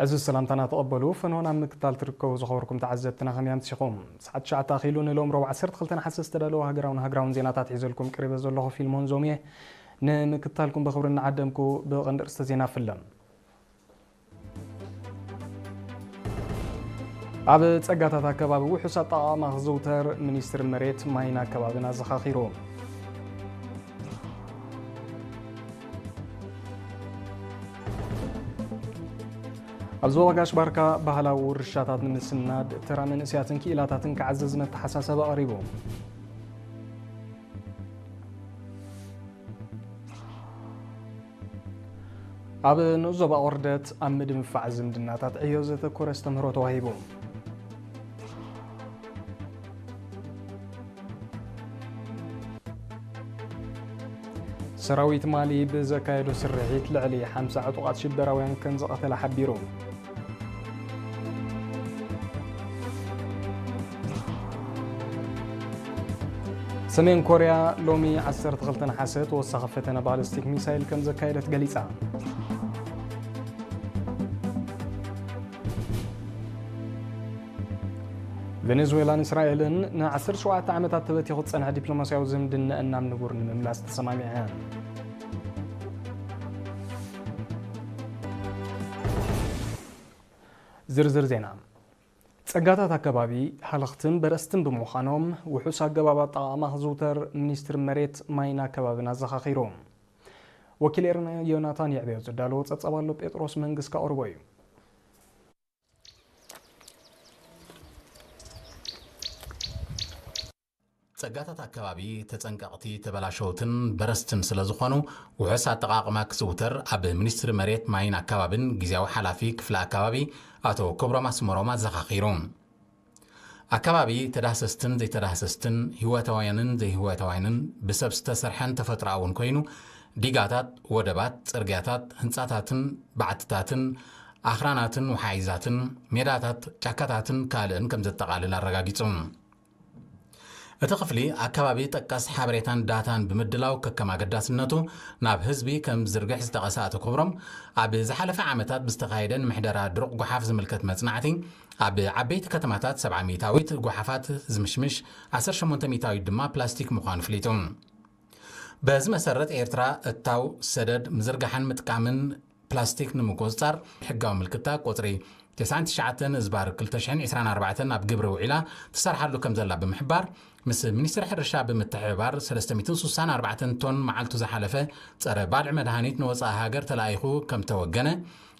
እዚ ሰላምታና ተቐበሉ። ፈንዋን ኣብ ምክታል ትርከቡ ዝኸበርኩም ተዓዘብትና ከመይ ኣምሲኹም? ሰዓት ትሽዓተ ኣኺሉ ንሎም ረቡዕ ዓሰርተ ክልተ ነሓሰ ዝተዳለወ ሃገራውን ሃገራውን ዜናታት ሒዘልኩም ቀሪበ ዘለኹ ፊልሞን ዞም እየ። ንምክታልኩም ብኽብሪ እናዓደምኩ ብቐንዲ ኣርእስተ ዜና ፍለም። ኣብ ጸጋታት ኣከባቢ ውሑስ ኣጠቓቕማ ክዝውተር ሚኒስትሪ መሬት ማይን ኣከባብን ኣዘኻኺሩ። ኣብ ዞባ ጋሽ ባርካ ባህላዊ ውርሻታት ንምስናድ ተራ መንእሰያትን ክኢላታትን ክዓዘዝ መተሓሳሰቢ ኣቕሪቡ። ኣብ ንኡስ ዞባ ኦርደት ኣብ ምድንፋዕ ዝምድናታት ዕዮ ዘተኮረ ኣስተምህሮ ተዋሂቡ። ሰራዊት ማሊ ብዘካየዶ ስርሒት ልዕሊ ሓምሳ ዕጡቓት ሽበራውያን ከም ዝቐተለ ሓቢሩ። ሰሜን ኮርያ ሎሚ ዓሰርተ ክልተ ነሓሰ ተወሳኺ ፈተነ ባሊስቲክ ሚሳይል ከም ዘካየደት ገሊጻ። ቬኔዙዌላን እስራኤልን ን ዓሰርተ ሸውዓተ ዓመታት ተበቲኹ ዝጸንሐ ዲፕሎማስያዊ ዝምድናኣን ናብ ንቡር ንምምላስ ተሰማሚዐን። ዝርዝር ዜና። ጸጋታት ኣከባቢ ሃለኽትን በረስትን ብምዃኖም፣ ውሑስ ኣገባብ ኣጠቓቕማ ክዝውተር ሚኒስትሪ መሬት ማይን ኣከባብን ኣዘኻኺሩ። ወኪል ኤርና ዮናታን የዕብዮ ዘዳለዎ ጸብጻብ ኣሎ፣ ጴጥሮስ መንግስ ከቕርቦ እዩ። ጸጋታት ኣከባቢ ተጸንቀቕቲ፣ ተበላሸውትን በረስትን ስለ ዝኾኑ፣ ውሑስ ኣጠቓቕማ ክዝውተር ኣብ ሚኒስትሪ መሬት ማይን ኣከባብን ግዝያዊ ሓላፊ ክፍሊ ኣከባቢ ኣቶ ክብሮም ኣስመሮም ኣዘኻኺሩ። ኣከባቢ ተዳህሰስትን ዘይተዳህሰስትን፣ ህይወታውያንን ዘይህይወታውያንን፣ ብሰብ ዝተሰርሐን ተፈጥሮኣውን ኮይኑ፣ ዲጋታት፣ ወደባት፣ ጽርግያታት፣ ህንጻታትን በዓትታትን፣ ኣኽራናትን ወሓይዛትን፣ ሜዳታት፣ ጫካታትን ካልእን ከም ዘጠቓልል ኣረጋጊጹ። እቲ ክፍሊ ኣከባቢ ጠቀስ ሓበሬታን ዳታን ብምድላው ከከም ኣገዳስነቱ ናብ ህዝቢ ከም ዝርግሕ ዝጠቐሰ ኣቶ ክብሮም፣ ኣብ ዝሓለፈ ዓመታት ብዝተኻየደ ንምሕደራ ድሩቕ ጓሓፍ ዝምልከት መጽናዕቲ፣ ኣብ ዓበይቲ ከተማታት ሰብዓ ሚእታዊት ጓሓፋት ዝምሽምሽ፣ ዓሰርተ ሸሞንተ ሚእታዊት ድማ ፕላስቲክ ምዃኑ ኣፍሊጡ። በዚ መሰረት ኤርትራ እታው፣ ሰደድ፣ ምዝርጋሕን ምጥቃምን ፕላስቲክ ንምቁጽጻር ሕጋዊ ምልክታ ቁጽሪ ተስዓን ትሽዓተን ዝባር ክልተ ሽሕን ዕስራን ኣርባዕተን ኣብ ግብሪ ውዒላ ትሰርሓሉ ከም ዘላ ብምሕባር፣ ምስ ሚኒስትሪ ሕርሻ ብምትሕብባር ሰለስተ ሚእትን ስሳን ኣርባዕተን ቶን መዓልቱ ዝሓለፈ ጸረ ባልዕ መድሃኒት ንወጻኢ ሃገር ተላኢኹ ከም ተወገነ፣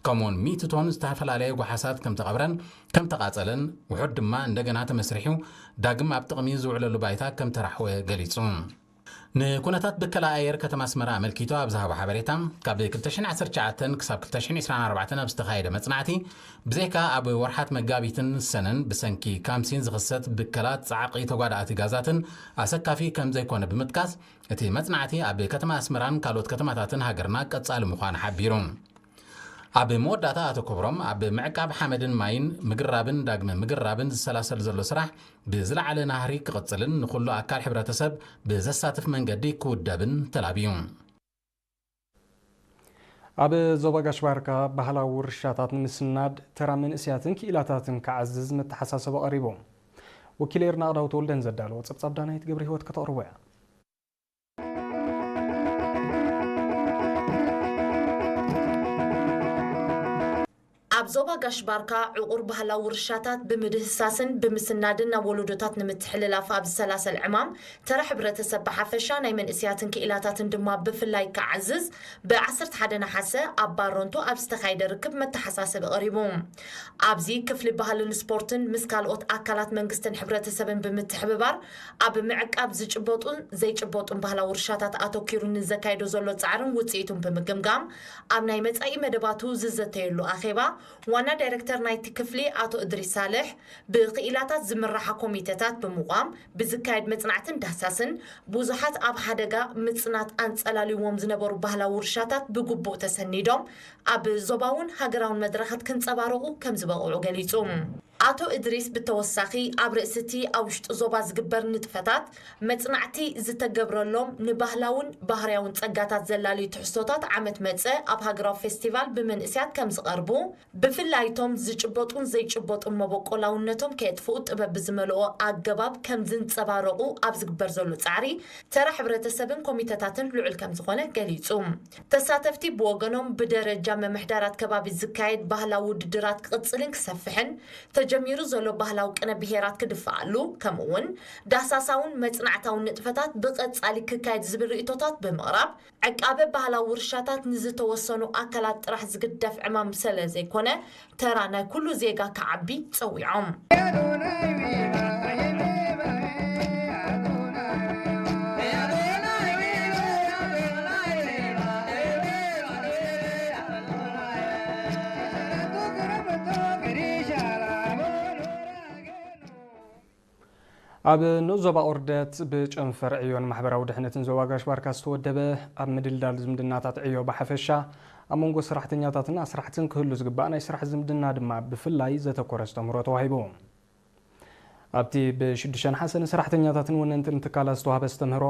ከምኡውን ሚእቲ ቶን ዝተፈላለየ ጓሓሳት ከም ተቐብረን ከም ተቓጸለን፣ ውሑድ ድማ እንደገና ተመስሪሑ ዳግም ኣብ ጥቕሚ ዝውዕለሉ ባይታ ከም ተራሕወ ገሊጹ። ንኩነታት ብከላ ኣየር ከተማ ኣስመራ ኣመልኪቱ ኣብ ዝሃቦ ሓበሬታ፣ ካብ ክልተ ሽሕን ዓሰርተ ትሽዓተን ክሳብ ክልተ ሽሕን ዕስራን ኣርባዕተን ኣብ ዝተኻየደ መጽናዕቲ፣ ብዘይካ ኣብ ወርሓት መጋቢትን ሰነን ብሰንኪ ካምሲን ዝኽሰት ብከላ ጻዕቒ ተጓዳእቲ ጋዛትን ኣሰካፊ ከም ዘይኮነ ብምጥቃስ፣ እቲ መጽናዕቲ ኣብ ከተማ ኣስመራን ካልኦት ከተማታትን ሃገርና ቀጻሊ ምዃኑ ሓቢሩ። ኣብ መወዳእታ ኣቶ ክብሮም፣ ኣብ ምዕቃብ ሓመድን ማይን፣ ምግራብን ዳግመ ምግራብን ዝሰላሰል ዘሎ ስራሕ ብዝለዓለ ናህሪ ክቕጽልን ንኹሉ ኣካል ሕብረተሰብ ብዘሳትፍ መንገዲ ክውደብን ተላብዩ። ኣብ ዞባ ጋሽ ባርካ ባህላዊ ውርሻታት ንምስናድ ተራ መንእሰያትን ክኢላታትን ክዓዝዝ መተሓሳሰቢ ቀሪቡ። ወኪል ኤርና ኣቕዳው ተወልደን ዘዳለዎ ጸብጻብ ዳናይት ገብረ ህይወት ከተቕርቦ እያ። ኣብ ዞባ ጋሽ ባርካ ዕቑር ባህላዊ ውርሻታት ብምድህሳስን ብምስናድን ናብ ወለዶታት ንምትሕልላፍ ኣብ ዝሰላሰል ዕማም፣ ተራ ሕብረተሰብ ብሓፈሻ ናይ መንእሰያትን ክኢላታትን ድማ ብፍላይ ክዓዝዝ፣ ብ ዓሰርተ ሓደ ነሓሰ ኣብ ባሮንቶ ኣብ ዝተኻየደ ርክብ መተሓሳሰቢ ቀሪቡ። ኣብዚ ክፍሊ ባህልን ስፖርትን ምስ ካልኦት ኣካላት መንግስትን ሕብረተሰብን ብምትሕብባር ኣብ ምዕቃብ ዝጭበጡን ዘይጭበጡን ባህላዊ ውርሻታት ኣተኲሩ ንዘካየዶ ዘሎ ጻዕርን ውጽኢቱን ብምግምጋም፣ ኣብ ናይ መጻኢ መደባቱ ዝዘተየሉ ኣኼባ፣ ዋና ዳይረክተር ናይቲ ክፍሊ ኣቶ እድሪስ ሳልሕ፣ ብክኢላታት ዝምርሓ ኮሚተታት ብምቋም ብዝካየድ መጽናዕትን ዳህሳስን፣ ብዙሓት ኣብ ሓደጋ ምጽናት ኣንጸላልይዎም ዝነበሩ ባህላዊ ውርሻታት ብግቡእ ተሰኒዶም፣ ኣብ ዞባውን ሃገራውን መድረኻት ክንጸባረቑ ከም ዝበቕዑ ገሊጹ። ኣቶ እድሪስ ብተወሳኺ ኣብ ርእሲ እቲ ኣብ ውሽጢ ዞባ ዝግበር ንጥፈታት መጽናዕቲ ዝተገብረሎም ንባህላውን ባህርያውን ጸጋታት ዘላለዩ ትሕዝቶታት ዓመት መጸ ኣብ ሃገራዊ ፌስቲቫል ብመንእስያት ከም ዝቐርቡ፣ ብፍላይ እቶም ዝጭበጡን ዘይጭበጡን መበቆላውነቶም ከየጥፍኡ ጥበብ ብዝመልኦ ኣገባብ ከም ዝንጸባረቑ ኣብ ዝግበር ዘሎ ጻዕሪ ተራ ሕብረተሰብን ኮሚተታትን ልዑል ከም ዝኾነ ገሊጹ። ተሳተፍቲ ብወገኖም ብደረጃ ምምሕዳራት ከባቢ ዝካየድ ባህላዊ ውድድራት ክቕጽልን ክሰፍሕን ተጀሚሩ ዘሎ ባህላዊ ቅነ ብሄራት ክድፈኣሉ፣ ከምኡ እውን ዳህሳሳውን መጽናዕታውን ንጥፈታት ብቐጻሊ ክካየድ ዝብል ርእይቶታት ብምቕራብ፣ ዕቃበ ባህላዊ ውርሻታት ንዝተወሰኑ ኣካላት ጥራሕ ዝግደፍ ዕማም ስለ ዘይኮነ፣ ተራ ናይ ኩሉ ዜጋ ክዓቢ ጸዊዖም። ኣብ ንኡስ ዞባ ኦርደት ብጨንፈር ዕዮን ማሕበራዊ ድሕነትን ዞባ ጋሽ ባርካ ዝተወደበ፣ ኣብ ምድልዳል ዝምድናታት ዕዮ ብሓፈሻ፣ ኣብ መንጎ ሰራሕተኛታትን ኣስራሕትን ክህሉ ዝግባእ ናይ ስራሕ ዝምድና ድማ ብፍላይ ዘተኮረ ኣስተምህሮ ተዋሂቡ። ኣብቲ ብሽዱሽተ ነሓሰ ንሰራሕተኛታትን ወነንትን ትካላት ዝተዋህበ ኣስተምህሮ፣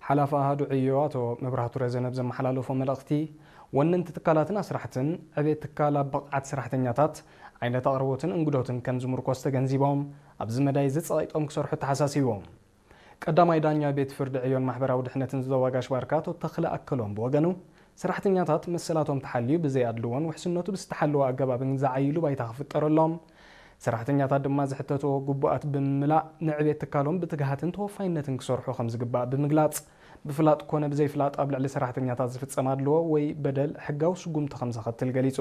ሓላፊ ኣሃዱ ዕዮ ኣቶ መብራህቱ ረዘነ ብዘመሓላለፎ መልእኽቲ፣ ወነንቲ ትካላትን ኣስራሕትን ዕቤት ትካል ኣብ ብቕዓት ሰራሕተኛታት፣ ዓይነት ኣቕርቦትን እንግዶትን ከም ዝምርኮስ ተገንዚቦም፣ ኣብዚ መዳይ እዚ ጸቒጦም ክሰርሑ ተሓሳሲቦም። ቀዳማይ ዳኛ ቤት ፍርዲ ዕዮን ማሕበራዊ ድሕነትን ዞባ ጋሽ ባርካ ኣቶ ተኽለ ኣከሎም ብወገኑ፣ ሰራሕተኛታት መሰላቶም ተሓልዩ ብዘይ ኣድልዎን ውሕስነቱ ብዝተሓለወ ኣገባብን ዝዓይሉ ባይታ ክፍጠረሎም፣ ሰራሕተኛታት ድማ ዝሕተትዎ ግቡኣት ብምምላእ ንዕቤት ትካሎም ብትግሃትን ተወፋይነትን ክሰርሑ ከም ዝግባእ ብምግላጽ፣ ብፍላጥ ኮነ ብዘይፍላጥ ኣብ ልዕሊ ሰራሕተኛታት ዝፍጸም ኣድልዎ ወይ በደል ሕጋዊ ስጉምቲ ከም ዘኸትል ገሊጹ።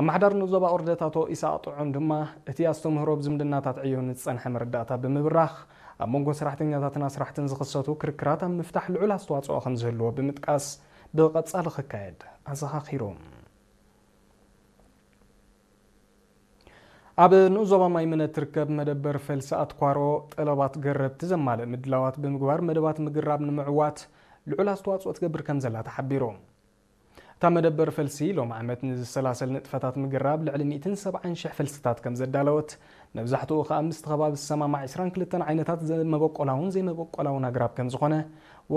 ኣመሓዳሪ ንኡስ ዞባ ኦርደት ኣቶ ኢሳቕ ጥዑም ድማ፣ እቲ ኣስተምህሮ ብዝምድናታት ዕዮ ንዝጸንሐ መረዳእታ ብምብራኽ፣ ኣብ መንጎ ሰራሕተኛታትን ኣስራሕትን ዝኽሰቱ ክርክራት ኣብ ምፍታሕ ልዑል ኣስተዋጽኦ ከም ዝህልዎ ብምጥቃስ፣ ብቐጻሊ ክካየድ ኣዘኻኺሩ። ኣብ ንኡስ ዞባ ማይምነ እትርከብ መደበር ፈልሲ ኣትኳሮ፣ ጠለባት ገረብቲ ዘማልእ ምድላዋት ብምግባር መደባት ምግራብ ንምዕዋት ልዑል ኣስተዋጽኦ ትገብር ከም ዘላ ተሓቢሩ። እታ መደበር ፈልሲ ሎም ዓመት ንዝሰላሰል ንጥፈታት ምግራብ ልዕሊ ሚእትን ሰብዓን ሽሕ ፈልስታት ከም ዘዳለወት፣ መብዛሕትኡ ከኣ ምስቲ ከባቢ ዝሰማማዕ ዕስራን ክልተን ዓይነታት ዘ-፣ መበቆላውን ዘይመበቆላውን ኣግራብ ከም ዝኾነ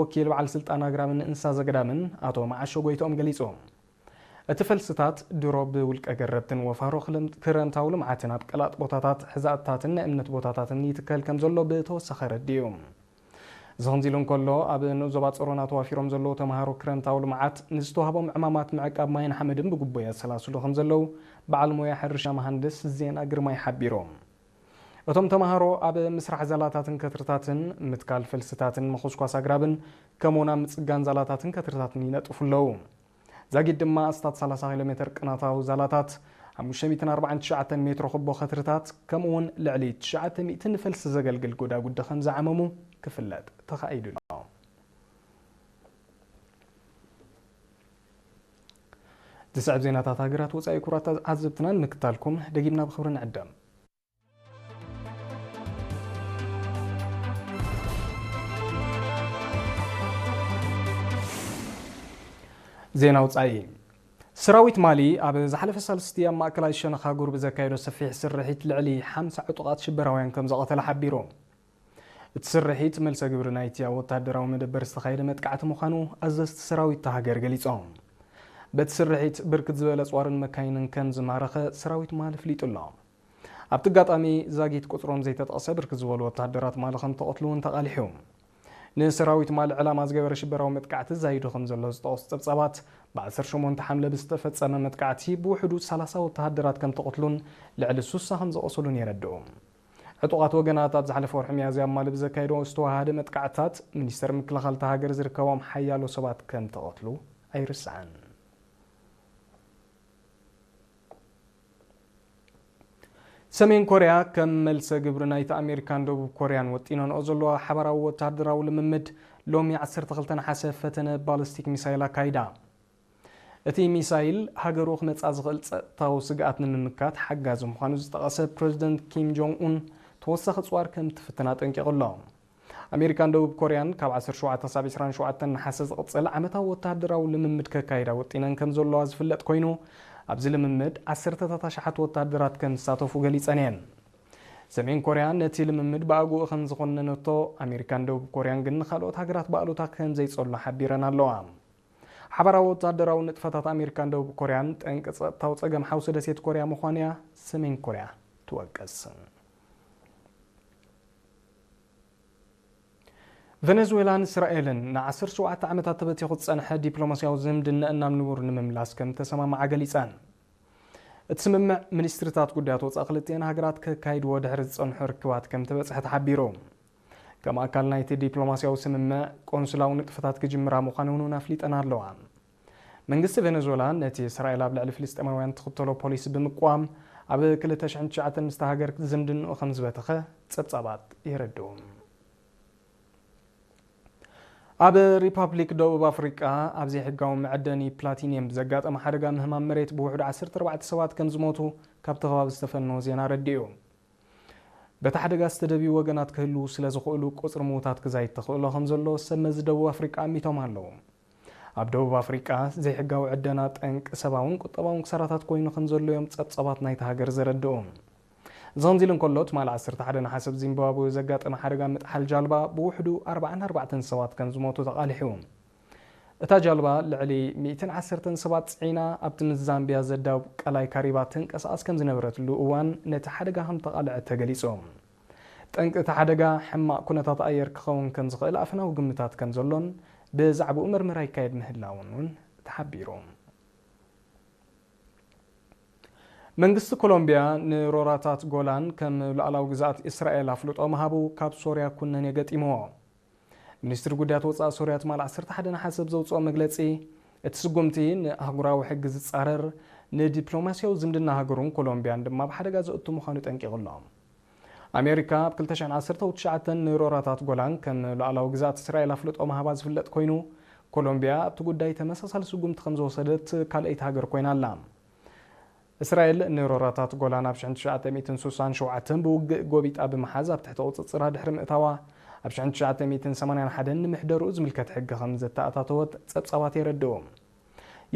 ወኪል በዓል ስልጣን ኣግራብን እንስሳ ዘገዳምን ኣቶ መዓሾ ጎይትኦም ገሊጹ። እቲ ፈልስታት ድሮ ብውልቀ ገረብትን ወፋሮ ክለም-፣ ክረምታዊ ልምዓትን ኣብ ቀላጥ ቦታታት፣ ሕዛእትታትን ናይ እምነት ቦታታትን ይትከል ከም ዘሎ ብተወሳኺ ኣረዲኡ። እዚ ከምዚ ኢሉ እንከሎ፣ ኣብ ንኡስ ዞባ ጸሮና ተዋፊሮም ዘለዉ ተምሃሮ ክረምታዊ ልምዓት ንዝተዋህቦም ዕማማት ምዕቃብ ማይን ሓመድን ብግቡእ የሰላስሉ ከም ዘለዉ በዓል ሞያ ሕርሻ መሃንድስ ዜና ግርማይ ሓቢሩ። እቶም ተምሃሮ ኣብ ምስራሕ ዛላታትን ከትርታትን፣ ምትካል ፈልስታትን ምኹስኳስ ኣግራብን፣ ከምኡውን ኣብ ምጽጋን ዛላታትን ከትርታትን ይነጥፉ ኣለዉ። ዛጊት ድማ ኣስታት ሰላሳ ኪሎ ሜተር ቅናታዊ ዛላታት፣ ሓሙሽተ ሚእትን ኣርባዓን ትሽዓተን ሜትሮ ክቦ ከትርታት፣ ከምኡውን ልዕሊ ትሽዓተ ሚእቲ ንፈልሲ ዘገልግል ጎዳጉዲ ከም ዝዓመሙ ክፍለጥ ተኻኢሉ ኣሎ። ዝስዕብ ዜናታት ሃገራት ወጻኢ ክቡራት ዓዘብትና ንምክታልኩም ደጊምና ብኽብሪ ንዕደም። ዜና ውጻኢ። ሰራዊት ማሊ ኣብ ዝሓለፈ ሳልስቲ ኣብ ማእከላይ ሸነኽ ኣህጉር ብዘካየዶ ሰፊሕ ስርሒት ልዕሊ ሓምሳ ዕጡቓት ሽበራውያን ከም ዘቐተለ ሓቢሩ። እቲ ስርሒት መልሰ ግብሪ ናይቲ ኣብ ወተሃደራዊ መደበር ዝተኻየደ መጥቃዕቲ ምዃኑ ኣዘዝቲ ሰራዊት እታ ሃገር ገሊጾም። በቲ ስርሒት ብርክት ዝበለ ኣጽዋርን መካይንን ከም ዝማረኸ ሰራዊት ማሊ ኣፍሊጡ ኣሎ። ኣብቲ ኣጋጣሚ ዛጊት ቁጽሮም ዘይተጠቕሰ ብርክት ዝበሉ ወተሃደራት ማሊ ከም ተቐትሉ እውን ተቓሊሑ። ንሰራዊት ማሊ ዕላማ ዝገበረ ሽበራዊ መጥቃዕቲ ዛይዱ ከም ዘሎ ዝጠቐሱ ጸብጻባት፣ ብዓሰርተ ሸሞንተ ሓምለ ብዝተፈጸመ መጥቃዕቲ ብውሕዱ ሰላሳ ወተሃደራት ከም ተቐትሉን ልዕሊ ሱሳ ከም ዘቖሰሉን የረድኡ። ዕጡቓት ወገናት ኣብ ዝሓለፈ ወርሒ ሚያዝያ ኣብ ማሊ ብዘካየዶ ዝተዋሃደ መጥቃዕትታት፣ ሚኒስተር ምክልኻል እታ ሃገር ዝርከቦም ሓያሎ ሰባት ከም ተቐትሉ ኣይርሳዕን። ሰሜን ኮርያ ከም መልሰ ግብሪ ናይቲ ኣሜሪካን ደቡብ ኮርያን ወጢነንኦ ዘለዋ ሓባራዊ ወተሃደራዊ ልምምድ፣ ሎሚ ዓሰርተ ክልተ ነሓሰ ፈተነ ባሊስቲክ ሚሳይል ኣካይዳ። እቲ ሚሳይል ሃገሩ ክመጽኣ ዝኽእል ጸጥታዊ ስግኣት ንምምካት ሓጋዚ ምዃኑ ዝጠቐሰ ፕረዚደንት ኪም ጆንግ ኡን፣ ተወሳኺ ጽዋር ከም ትፍትን ኣጠንቂቑ ኣሎ። ኣሜሪካን ደቡብ ኮርያን ካብ ዓሰርተ ሸውዓተ ክሳብ ዕስራን ሸውዓተን ነሓሰ ዝቕጽል ዓመታዊ ወተሃደራዊ ልምምድ ከካይዳ ወጢነን ከም ዘለዋ ዝፍለጥ ኮይኑ፣ ኣብዚ ልምምድ ዓሰርተታት ኣሽሓት ወታደራት ከም ዝሳተፉ ገሊጸን እየን። ሰሜን ኮርያ ነቲ ልምምድ ብኣግኡ ከም ዝኾነነቶ፣ ኣሜሪካን ደቡብ ኮርያን ግን ንኻልኦት ሃገራት ብኣሉታ ከም ዘይጸሉ ሓቢረን ኣለዋ። ሓባራዊ ወታደራዊ ንጥፈታት ኣሜሪካን ደቡብ ኮርያን ጠንቂ ጸጥታዊ ጸገም ሓውሲ ደሴት ኮርያ ምዃኑ እያ ሰሜን ኮርያ ትወቅስ። ቨነዝዌላን እስራኤልን ን ዓሰርተ ሸውዓተ ዓመታት ተበቲኹ ዝጸንሐ ዲፕሎማስያዊ ዝምድናኣን ናብ ንቡር ንምምላስ ከም ተሰማምዓ ገሊጸን። እቲ ስምምዕ ሚኒስትሪታት ጉዳያት ወጻኢ ክልቲኣን ሃገራት ከካይድዎ ድሕሪ ዝጸንሑ ርክባት ከም ተበጽሐ ተሓቢሩ። ከም ኣካል ናይቲ ዲፕሎማስያዊ ስምምዕ፣ ቆንስላዊ ንጥፈታት ክጅምራ ምዃነን እውን ኣፍሊጠን ኣለዋ። መንግስቲ ቬነዙዌላ ነቲ እስራኤል ኣብ ልዕሊ ፍልስጤማውያን ትኽተሎ ፖሊሲ ብምቅዋም፣ ኣብ ክልተ ሽሕን ትሽዓተን ምስታ ሃገር ዝምድንኡ ከም ዝበተኸ ጸብጻባት የረድኡ። ኣብ ሪፓብሊክ ደቡብ ኣፍሪቃ ኣብ ዘይሕጋዊ መዐደኒ ፕላቲኒየም ብዘጋጠመ ሓደጋ ምህማም መሬት ብውሕዱ ዓሰርተ ኣርባዕተ ሰባት ከም ዝሞቱ ካብቲ ከባቢ ዝተፈነወ ዜና ኣረዲኡ። በቲ ሓደጋ ዝተደብዩ ወገናት ክህልዉ ስለ ዝኽእሉ፣ ቁጽሪ ምዉታት ክዛይድ ተኽእሎ ከም ዘሎ ሰብ መዚ ደቡብ ኣፍሪቃ ኣሚቶም ኣለዉ። ኣብ ደቡብ ኣፍሪቃ ዘይሕጋዊ ዕደና ጠንቂ ሰብኣውን ቁጠባውን ክሳራታት ኮይኑ ከም ዘሎ እዮም ጸብጻባት ናይታ ሃገር ዘረድኡ። እዚ ከምዚ ኢሉ እንከሎ፣ ትማሊ ዓሰርተ ሓደ ነሓሰ ኣብ ዚምባብወ ዘጋጠመ ሓደጋ ምጥሓል ጃልባ ብውሕዱ ኣርባዓን ኣርባዕተን ሰባት ከም ዝሞቱ ተቓሊሑ። እታ ጃልባ ልዕሊ ሚእትን ዓሰርተን ሰባት ጽዒና ኣብቲ ምስ ዛምቢያ ዘዳውብ ቀላይ ካሪባ ትንቀሳቐስ ከም ዝነበረትሉ እዋን ነቲ ሓደጋ ከም ተቓልዐት ተገሊጹ። ጠንቂ እቲ ሓደጋ ሕማቕ ኩነታት ኣየር ክኸውን ከም ዝኽእል ኣፈናዊ ግምታት ከም ዘሎን ብዛዕባኡ መርመራ ይካየድ ምህላውን እውን ተሓቢሩ። መንግስቲ ኮሎምቢያ ንሮራታት ጎላን ከም ሉዓላዊ ግዝኣት እስራኤል ኣፍልጦ ምሃቡ ካብ ሶርያ ኩነኔ ገጢምዎ። ሚኒስትሪ ጉዳያት ወጻኢ ሶርያ ትማል ዓሰርተ ሓደ ነሓሰ ኣብ ዘውጽኦ መግለጺ፣ እቲ ስጉምቲ ንኣህጉራዊ ሕጊ ዝጻረር፣ ንዲፕሎማስያዊ ዝምድና ሃገሩን ኮሎምቢያን ድማ ኣብ ሓደጋ ዘእቱ ምዃኑ ጠንቂቑ ኣሎ። ኣሜሪካ ኣብ ክልተ ሽሕን ዓሰርተ ትሽዓተን ንሮራታት ጎላን ከም ሉዓላዊ ግዝኣት እስራኤል ኣፍልጦ ምሃባ ዝፍለጥ ኮይኑ፣ ኮሎምቢያ ኣብቲ ጉዳይ ተመሳሳሊ ስጉምቲ ከም ዝወሰደት ካልኣይቲ ሃገር ኮይና ኣላ። እስራኤል ንሮራታት ጎላን ኣብ ሽሕን ትሽዓተ ሚእትን ስሳን ሸውዓተን ብውግእ ጎቢጣ ብምሓዝ ኣብ ትሕቲ ቁጽጽራ ድሕሪ ምእታዋ፣ ኣብ ሽሕን ትሽዓተ ሚእትን ሰማንያን ሓደን ንምሕደርኡ ዝምልከት ሕጊ ከም ዘተኣታተወት ጸብጻባት የረድኡ።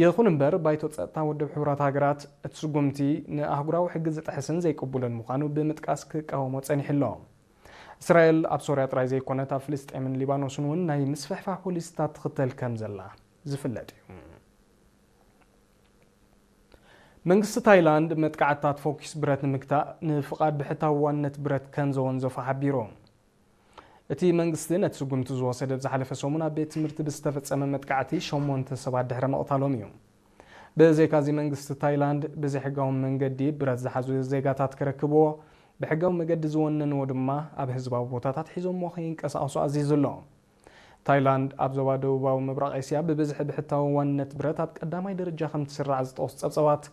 ይኹን እምበር፣ ባይቶ ጸጥታ ውድብ ሕቡራት ሃገራት እቲ ስጉምቲ ንኣህጉራዊ ሕጊ ዝጥሕስን ዘይቅቡልን ምዃኑ ብምጥቃስ ክቃወሞ ጸኒሑ ኣሎ። እስራኤል ኣብ ሶርያ ጥራይ ዘይኮነት፣ ኣብ ፍልስጤምን ሊባኖስን እውን ናይ ምስፍሕፋሕ ፖሊሲታት ትኽተል ከም ዘላ ዝፍለጥ እዩ። መንግስቲ ታይላንድ መጥቃዕትታት ፎኪስ ብረት ንምግታእ ንፍቓድ ብሕታዊ ዋንነት ብረት ከም ዘወንዘፎ ሓቢሩ። እቲ መንግስቲ ነቲ ስጉምቲ ዝወሰደ ኣብ ዝሓለፈ ሰሙን ኣብ ቤት ትምህርቲ ብዝተፈጸመ መጥቃዕቲ ሸሞንተ ሰባት ድሕሪ ምቕታሎም እዩ። ብዘይካዚ መንግስቲ ታይላንድ ብዘይሕጋዊ መንገዲ ብረት ዝሓዙ ዜጋታት ክረክብዎ፣ ብሕጋዊ መገዲ ዝወነንዎ ድማ ኣብ ህዝባዊ ቦታታት ሒዞምዎ ከይንቀሳቐሱ ኣዚዙ ኣሎ። ታይላንድ ኣብ ዞባ ደቡባዊ ምብራቕ ኤስያ ብብዝሒ ብሕታዊ ዋንነት ብረት ኣብ ቀዳማይ ደረጃ ከም ትስራዕ ዝጠቕሱ ጸብጸባት፣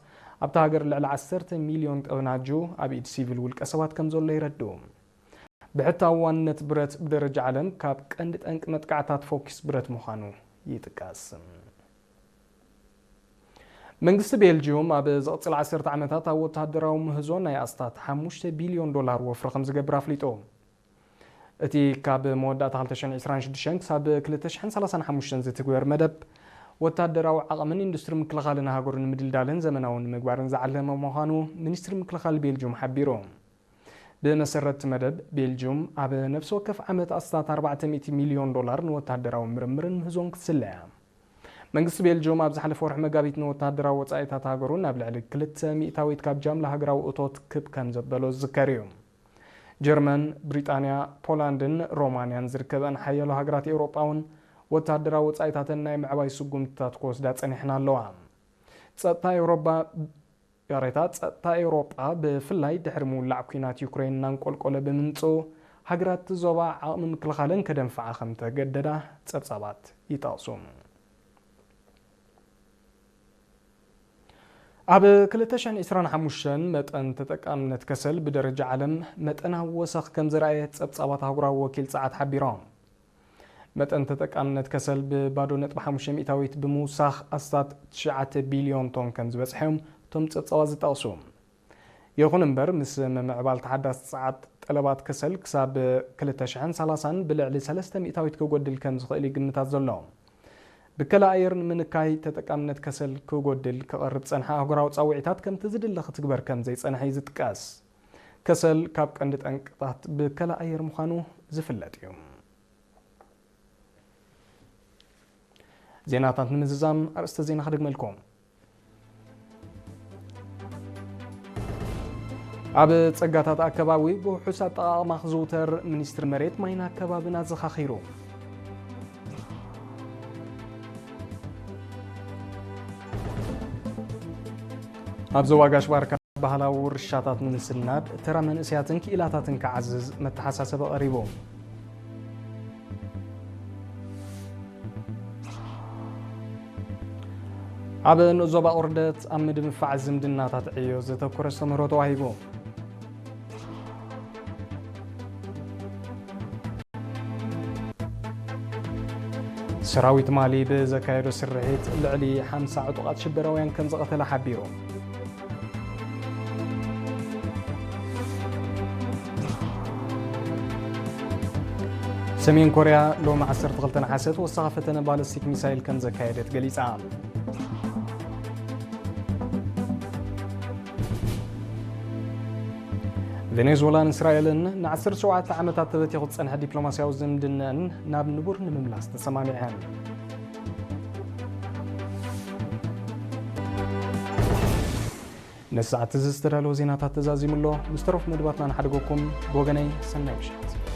ኣብታ ሃገር ልዕሊ ዓሰርተ ሚልዮን ጠብናጁ ኣብ ኢድ ሲቪል ውልቀ ሰባት ከም ዘሎ የረድኡ። ብሕታዊ ዋንነት ብረት ብደረጃ ዓለም ካብ ቀንዲ ጠንቂ መጥቃዕታት ፎኪስ ብረት ምዃኑ ይጥቀስ። መንግስቲ ቤልጅዩም ኣብ ዝቕጽል ዓሰርተ ዓመታት ኣብ ወተሃደራዊ ምህዞ ናይ ኣስታት ሓሙሽተ ቢልዮን ዶላር ወፍሪ ከም ዝገብር ኣፍሊጡ። እቲ ካብ መወዳእታ ክልተ ሽሕን ዕስራን ሽዱሽተን ክሳብ ክልተ ሽሕን ሰላሳን ሓሙሽተን ዝትግበር መደብ፣ ወታደራዊ ዓቕምን ኢንዱስትሪ ምክልኻልን ሃገሩ ንምድልዳልን ዘመናዊ ንምግባርን ዝዓለመ ምዃኑ ሚኒስትሪ ምክልኻል ቤልጅዩም ሓቢሩ። ብመሰረት እቲ መደብ፣ ቤልጅዩም ኣብ ነፍሲ ወከፍ ዓመት ኣስታት ኣርባዕተ ሚእቲ ሚልዮን ዶላር ንወታደራዊ ምርምርን ምህዞን ክትስለ እያ። መንግስቲ ቤልጅዩም ኣብ ዝሓለፈ ወርሒ መጋቢት ንወተሃደራዊ ወጻኢታት ሃገሩ ናብ ልዕሊ ክልተ ሚእታዊት ካብ ጃምላ ሃገራዊ እቶት ክብ ከም ዘበሎ ዝዝከር እዩ። ጀርመን፣ ብሪጣንያ፣ ፖላንድን ሮማንያን ዝርከበን ሓያሎ ሃገራት ኤውሮጳ እውን ወተሃደራዊ ወጻኢታተን ናይ ምዕባይ ስጉምትታት ክወስዳ ጸኒሐን ኣለዋ። ጸጥታ ኤውሮጳ፣ ይቕሬታ፣ ጸጥታ ኤውሮጳ ብፍላይ ድሕሪ ምውላዕ ኲናት ዩክሬን እናንቆልቆለ ብምምጽኡ፣ ሃገራት እቲ ዞባ ዓቕሚ ምክልኻለን ከደንፍዓ ከም ተገደዳ ጸብጻባት ይጠቕሱ። ኣብ ክልተ ሽሕን ዕስራን ሓሙሽተን መጠን ተጠቃምነት ከሰል ብደረጃ ዓለም መጠናዊ ወሰኽ ከም ዘርኣየ ጸብጻባት ኣህጉራዊ ወኪል ጸዓት ሓቢሮም። መጠን ተጠቃምነት ከሰል ብባዶ ነጥቢ ሓሙሽተ ሚእታዊት ብምውሳኽ ኣስታት ትሽዓተ ቢልዮን ቶን ከም ዝበጽሐ እዮም እቶም ጸብጻባት ዝጠቕሱ። ይኹን እምበር፣ ምስ ምምዕባል ተሓዳሲ ጸዓት ጠለባት ከሰል ክሳብ ክልተ ሽሕን ሰላሳን ብልዕሊ ሰለስተ ሚእታዊት ክጎድል ከም ዝኽእል እዩ ግምታት ዘሎ። ብከላ ኣየር ንምንካይ ተጠቃምነት ከሰል ክጎድል ክቐርብ ጸንሐ ኣህጉራዊ ጻውዒታት ከምቲ ዝድለ ክትግበር ከም ዘይጸንሐ እዩ ዝጥቀስ። ከሰል ካብ ቀንዲ ጠንቅታት ብከላ ኣየር ምዃኑ ዝፍለጥ እዩ። ዜናታት ንምዝዛም ኣርእስተ ዜና ክደግመልኩም። ኣብ ጸጋታት ኣከባቢ ብውሑስ ኣጠቓቕማ ክዝውተር ሚኒስትሪ መሬት ማይን ኣከባብን ኣዘኻኺሩ። ኣብ ዞባ ጋሽ ባርካ ባህላዊ ውርሻታት ንምስናድ ተራ መንእሰያትን ክኢላታትን ክዓዝዝ መተሓሳሰቢ ቀሪቡ። ኣብ ንኡስ ዞባ ቁርደት ኣብ ምድንፋዕ ዝምድናታት ዕዮ ዘተኮረ ኣስተምህሮ ተዋሂቡ። ሰራዊት ማሊ ብዘካየዶ ስርሒት ልዕሊ ሓምሳ ዕጡቓት ሽበራውያን ከም ዝቐተለ ሓቢሩ። ሰሜን ኮርያ ሎሚ ዓሰርተ ክልተ ነሓሰ ተወሳኺ ፈተነ ባለስቲክ ሚሳይል ከም ዘካየደት ገሊጻ። ቬኔዙዌላን እስራኤልን ን ዓሰርተ ሸውዓተ ዓመታት ተበቲኹ ዝጸንሐ ዲፕሎማስያዊ ዝምድነአን ናብ ንቡር ንምምላስ ተሰማሚዐን። ነዚ ሰዓት እዚ ዝተዳለወ ዜናታት ተዛዚሙ ኣሎ። ምስ ተረፉ መደባትና ንሓድገኩም። ብወገነይ ሰናይ ምሸት።